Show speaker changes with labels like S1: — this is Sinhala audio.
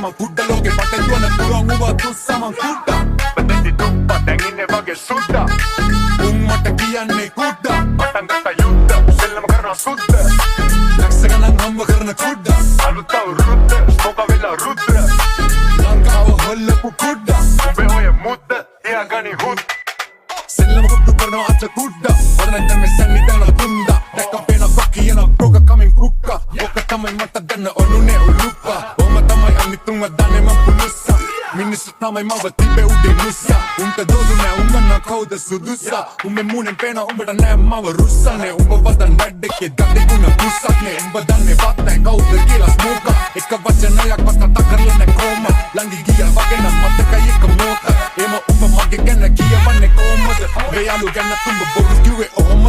S1: සමන් කුඩ. ලෝකෙ පට දුවන පුරන් උඹ තුස්සමන් කුඩ.
S2: බදෙදි දුප්පත් දැන් ඉන්නේ වගේ සුද්දා.
S1: උන් මට කියන්නේ කුඩා.
S2: පටන් ගත්ත යුද්ධ, සෙල්ලම කරනවා සුද්ද.
S1: ලක්ෂ ගණන් හම්බ කරන කුඩා.
S2: අලුත් අවුරුද්ද, ස්මෝක් වෙලා රුද්‍ර.
S1: ලංකාව හොල්ලපු කුඩා.
S2: උඹේ ඔය මුද්ද තියාගනි හුද්ද.
S1: සෙල්ලම කුඩු කරනවා අත කුඩා. වදන දැන් මේ සන්නිධාන තුන්දා. දැක්ක පේන කොකියන ප්‍රෝග කමින් කුක්කා. ඔක තමයි මට දෙන්න ඔනුනේ උලුප්පා. ඔහම තමයි අනිතුන්ව දන්නේ මං පුලුස්සා. මිනිස්සු තමයි මව තිබේ උඩේ නුස්සා. උන්ට දෝදු නෑ, උඹ නම් කවුද සුදුස්සා? උඹේ මූණෙන් පේන උඹට නෑ මව රුස්සනේ. උඹ වදන් වැඩ එකේ දඩේ ගුණ පුස්සක් නේ. උඹ දන්නේ වත් නෑ කවුද කියලා ස්මෝකා. එක වචනයක්වත් කතා කරලා නෑ කොහොම. ළඟ ගියා වගේ නම් මතකයි එක මොහොත. එම උඹ මගේ ගැන කියවන්නේ කොහොමද? උඹේ යාළු ගැන තුඹ බොරු කිව්වේ ඔහොමද?